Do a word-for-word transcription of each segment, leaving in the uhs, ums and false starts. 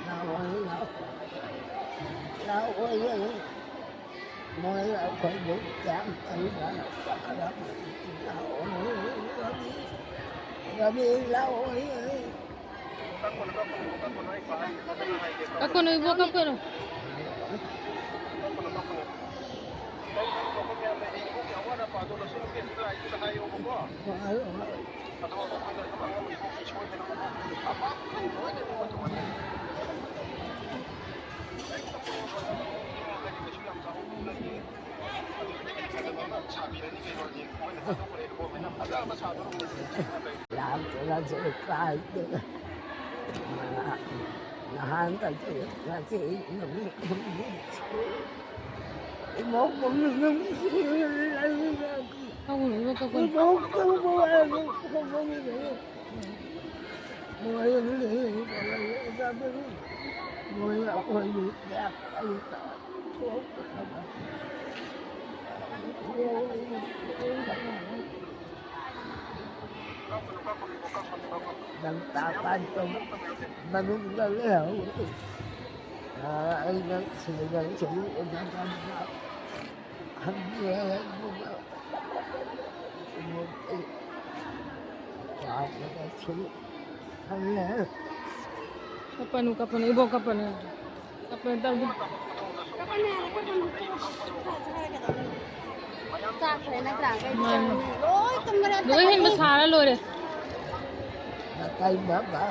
ꯂꯥꯛꯑꯣꯏ, ꯂꯥꯛꯑꯣꯏ꯫ ꯂꯥꯛꯑꯣꯏꯌꯦ꯫ ꯃꯣꯏ ꯑꯩꯈꯣꯏꯕꯨ ꯀꯌꯥꯝ ꯀꯟꯅ ꯆꯠꯀꯗꯕ? ꯂꯥꯛꯑꯣꯏ꯫ ꯔꯕꯤ, ꯔꯕꯤ, ꯂꯥꯛꯑꯣꯏꯌꯦ꯫ ꯀꯛꯀꯅꯨ ꯏꯕꯣ, ꯀꯛꯀꯅꯨ꯫ ꯂꯥꯛꯇ꯭ꯔꯁꯨ ꯀꯥꯏꯗꯦ꯫ ꯅꯍꯥꯟꯗꯒꯤ ꯉꯁꯤ ꯅꯨꯃꯤꯠ ꯍꯨꯝꯅꯤ ꯁꯨꯔꯦ꯫ ꯏꯃꯧ ꯄꯨꯝꯅ ꯅꯨꯡꯁꯤꯅ ꯂꯩꯔꯒ ꯀꯛꯎꯅꯨ ꯏꯕꯣ, ꯀꯛꯎꯅꯨ꯫ ꯏꯃꯧ ꯇꯧꯕ ꯍꯥꯏꯕ ꯈꯪꯗꯦ꯫ ꯃꯣꯏ ꯑꯩꯈꯣꯏꯒꯤ ꯃꯣꯏ ꯑꯩꯈꯣꯏꯒꯤ ꯅꯪ ꯇꯥ ꯀꯥꯟꯗ ꯃꯅꯨꯡꯗ ꯂꯩꯍꯧ꯫ ꯑꯩꯅ ꯁꯤꯗ ꯁꯨꯝ ꯎꯅꯔꯝꯕ ꯍꯟꯖꯤꯟꯕ ꯆꯥꯕꯗꯁꯨ ꯍꯜꯂꯦ꯫ ꯀꯞꯄꯅꯨ, ꯀꯞꯄꯅꯨ, ꯏꯕꯣꯛ ꯀꯞꯄꯅꯨ꯫ ꯀꯞꯄꯅꯨ, ꯇꯧꯗꯦ꯫ ꯆꯥꯛꯈ꯭ꯔꯦ ꯅꯠꯇ꯭ꯔꯥ? ꯀꯩ ꯃꯥꯅꯤ꯫ ꯆꯥꯔꯨꯅꯤ? ꯂꯣꯏ ꯇꯨꯝꯈ꯭ꯔꯦ꯫ ꯂꯣꯏ ꯍꯦꯟꯕ ꯁꯥꯔ ꯂꯣꯏꯔꯦ꯫ ꯅꯥꯇꯩ ꯃꯥ ꯃꯥ꯫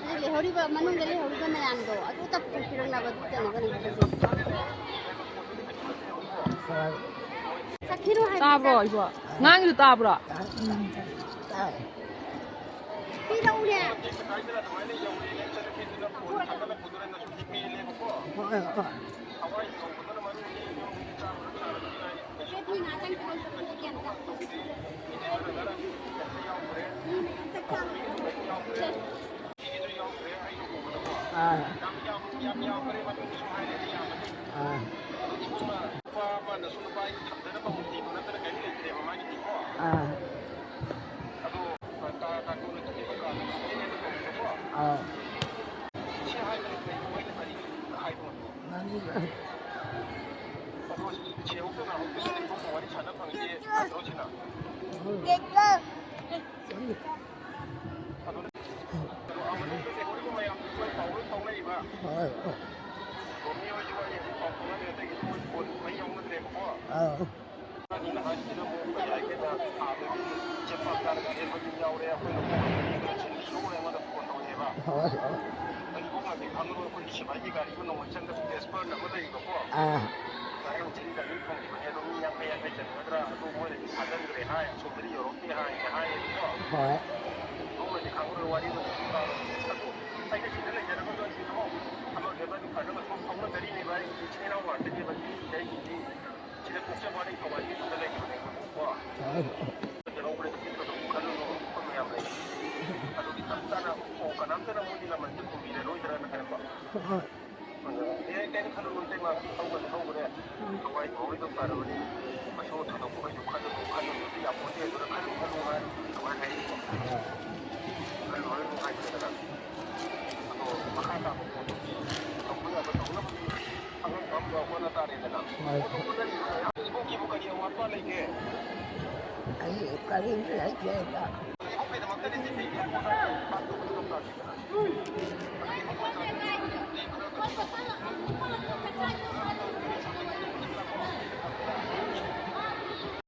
ꯑꯗꯨ ꯂꯩꯍꯧꯔꯤꯕ, ꯃꯅꯨꯡꯗ ꯂꯩꯍꯧꯔꯤꯕ ꯃꯌꯥꯝꯗꯣ ꯑꯗꯨ ꯇꯞ ꯇꯞ ꯄꯤꯔꯛꯅꯕ, ꯑꯗꯨ ꯇꯅꯕ ꯅꯪ ꯍꯣꯏ꯫ ꯆꯠꯈꯤꯅꯨ ꯍꯥꯏꯕ꯫ ꯇꯥꯕ꯭ꯔꯣ ꯏꯕꯣ? ꯉꯥꯡꯉꯤꯗꯨ ꯇꯥꯕ꯭ꯔꯣ? ꯎꯝ, ꯇꯥꯏ꯫ ꯄꯤꯔꯛꯎꯅꯦ꯫ ꯍꯣꯏ, ꯍꯣꯏ꯫ ꯑꯥ꯫ ꯑꯥ꯫ ꯑꯗꯨ ꯏꯕꯨꯡꯅ ꯅꯨꯄꯥ ꯑꯃꯅꯁꯨ ꯅꯨꯄꯥ ꯑꯩꯒꯤ ꯊꯝꯖꯅꯕ ꯃꯨꯔꯇꯤꯗꯨ ꯅꯠꯇꯅ ꯀꯔꯤꯝ ꯂꯩꯇ꯭ꯔꯦꯕ ꯃꯥꯒꯤꯗꯤꯀꯣ꯫ ꯑꯥ꯫ ꯑꯗꯣ ꯇꯥ-, ꯇꯥ-, ꯇꯥꯡꯒꯣꯜꯅ ꯆꯠꯂꯤꯕ ꯀꯥꯟꯗ ꯈꯪꯗꯦꯅ ꯇꯧꯕꯗꯀꯣ꯫ ꯑꯥ꯫ ꯁꯤ ꯍꯥꯏꯕꯅꯤ ꯀꯩꯅꯣ ꯃꯣꯏꯅ ꯀꯔꯤ ꯍꯥꯏꯕꯅꯣ? ꯃꯥꯅꯤ꯫ ꯑꯗꯣ ꯁꯤ ꯍꯧꯖꯤꯛꯇ ꯉꯥꯏꯍꯥꯛꯇ ꯁꯤꯗ ꯏꯕꯨꯡꯒ ꯋꯥꯔꯤ ꯁꯥꯟꯅ ꯐꯪꯉꯤꯁꯦ ꯅꯠꯇ꯭ꯔꯣ ꯁꯤꯅ? ꯎꯝ꯫ ꯑꯗꯨꯅ ꯀꯩꯅꯣ, ꯑꯥ, ꯃꯅꯨꯡꯗ ꯂꯩꯍꯧꯔꯤꯕ ꯃꯌꯥꯝꯗꯨꯁꯨ ꯄꯥꯎ ꯂꯣꯏ ꯐꯥꯎꯅꯔꯤꯕ꯫ ꯍꯣꯏ, ꯍꯣꯏ꯫ ꯔꯣꯃꯤ ꯍꯣꯏꯁꯨ ꯋꯥꯔꯤ ꯑꯗꯨꯝ ꯄꯥꯎ ꯐꯥꯎꯅꯔꯦ, ꯑꯗꯒꯤ ꯃꯣꯏ ꯐꯣꯟ ꯃꯩ ꯌꯥꯎꯅꯗ꯭ꯔꯦꯕꯀꯣ꯫ ꯑꯥ꯫ ꯃꯥꯒꯤ ꯅꯍꯥꯟꯒꯤꯗ ꯑꯃꯨꯛ ꯀꯩ ꯍꯥꯏꯒꯦꯗ, ꯑꯥꯗꯒꯤ ꯆꯦ ꯄꯥꯛ ꯆꯥꯔꯒ ꯍꯦꯟꯕ ꯃꯤ ꯌꯥꯎꯔꯦ, ꯑꯩꯈꯣꯏꯅ ꯐꯣꯟ ꯇꯧꯕ ꯃꯤꯗꯨꯅ ꯁꯤꯟꯕꯤꯌꯨ ꯑꯩꯉꯣꯟꯗ ꯐꯣꯟ ꯇꯧꯔꯛꯑꯦꯕ꯫ ꯍꯣꯏ, ꯍꯣꯏ꯫ ꯑꯗꯨ ꯏꯕꯨꯡꯉꯣꯗꯤ ꯈꯪꯉꯔꯣꯏ, ꯑꯩꯈꯣꯏꯒꯤ ꯁꯤꯐꯥꯏꯒꯤ ꯒꯥꯔꯤꯗꯣ ꯅꯣꯡꯃꯩ ꯆꯪꯗꯕ ꯄꯦꯁꯄꯔꯅ ꯑꯃ ꯂꯩꯕꯀꯣ꯫ ꯑꯥ꯫ ꯉꯔꯥꯡ ꯆꯤꯡ ꯒꯥꯔꯤ ꯐꯪꯈꯤꯕꯅꯦ, ꯑꯗꯣ ꯃꯤ ꯌꯥꯡꯈꯩ ꯌꯥꯡꯈꯩ ꯆꯟꯒꯗ꯭ꯔꯥ, ꯑꯗꯨ ꯃꯣꯏꯅꯗꯤ ꯊꯥꯖꯤꯟꯈ꯭ꯔꯦ ꯍꯥꯏ, ꯑꯁꯣꯝꯗꯗꯤ ꯌꯧꯔꯛꯇꯦ ꯍꯥꯏ, ꯍꯥꯏꯌꯦꯕꯀꯣ꯫ ꯍꯣꯏ꯫ ꯏꯕꯨꯡꯉꯣꯗꯤ ꯈꯪꯉꯔꯣꯏ, ꯋꯥꯔꯤꯗꯣ ꯑꯗꯨ ꯑꯩꯅ ꯁꯤꯗ ꯂꯩꯖꯔꯒꯁꯨ ꯑꯩ ꯁꯤꯗ ꯑꯃꯒ ꯑꯃꯒ ꯐꯖꯅ ꯁꯨꯝ ꯐꯥꯎꯅꯖꯔꯤꯅꯦꯕ, ꯑꯩ ꯏꯆꯤꯟ ꯏꯅꯥꯎ ꯉꯥꯛꯇꯅꯦꯕ, ꯑꯩꯒꯤꯗꯤ ꯁꯤꯗ ꯄꯣꯛꯆꯕ ꯋꯥꯅꯤ, ꯊꯋꯥꯏꯒꯤ ꯁꯤꯗ ꯂꯩꯈꯤꯕꯅꯦꯕꯀꯣ꯫ ꯍꯣꯏ꯫ ꯈꯜꯂꯨꯅꯨ, ꯑꯩꯈꯣꯏ ꯃꯌꯥꯝ ꯂꯩ꯫ ꯑꯗꯨꯒꯤ ꯆꯞ ꯆꯥꯅ, ꯑꯣ, ꯀꯅꯥꯝꯇꯅ ꯃꯣꯏꯒꯤ ꯂꯃꯟꯁꯦ ꯈꯨꯝꯕꯤꯔꯔꯣꯏꯗ꯭ꯔꯅ ꯍꯥꯏꯔꯛꯄ꯫ ꯍꯣꯏ꯫ ꯑꯦ, ꯀꯩꯝ ꯈꯜꯂꯨꯅꯨ, ꯏꯇꯩꯃ, ꯍꯧꯕꯗꯤ ꯍꯧꯈ꯭ꯔꯦ꯫ ꯊꯋꯥꯏ ꯐꯥꯎꯔꯤꯗꯣ ꯐꯔꯕꯅꯤ꯫ ꯀꯩꯁꯨ ꯊꯣꯏꯗꯣꯛꯄ ꯀꯩꯁꯨ ꯈꯜꯂꯨꯅꯨ, ꯈꯜꯂꯨꯅꯨꯗꯤ ꯌꯥꯄꯣꯟꯇꯦ, ꯑꯗꯨꯅ ꯈꯜꯂꯨ ꯈꯜꯂꯨ ꯍꯥꯏꯔꯗꯤ ꯀꯃꯥꯏꯅ ꯍꯥꯏꯅꯤꯀꯣ? ꯍꯣꯏ꯫ ꯈꯜꯂꯨꯔꯅꯨ ꯍꯥꯏꯕꯅꯤꯗꯅ꯫ ꯑꯗꯣ ꯃꯈꯥ ꯇꯥꯕ ꯄꯣꯠꯇꯨꯗꯤ ꯇꯧꯕ ꯌꯥꯕ ꯇꯧꯅꯕꯗꯤ ꯑꯉꯝ ꯑꯉꯝꯕ ꯍꯣꯠꯅ ꯇꯥꯔꯦꯗꯅ꯫ ꯍꯣꯏ꯫ ꯏꯕꯣꯛꯀꯤꯕꯨ ꯀꯔꯤ ꯑꯋꯥꯠꯄ ꯂꯩꯒꯦ? ꯑꯩ ꯀꯔꯤꯝ ꯂꯩꯇꯦꯗ꯫ ꯏꯕꯣꯛꯀꯤꯗꯃꯛꯇꯗꯤ ꯁꯤꯗꯤ ꯏꯕꯣꯛꯅ ꯄꯥꯡꯊꯣꯛꯄꯗꯤ ꯉꯝ ꯇꯥꯗꯦꯗꯅ꯫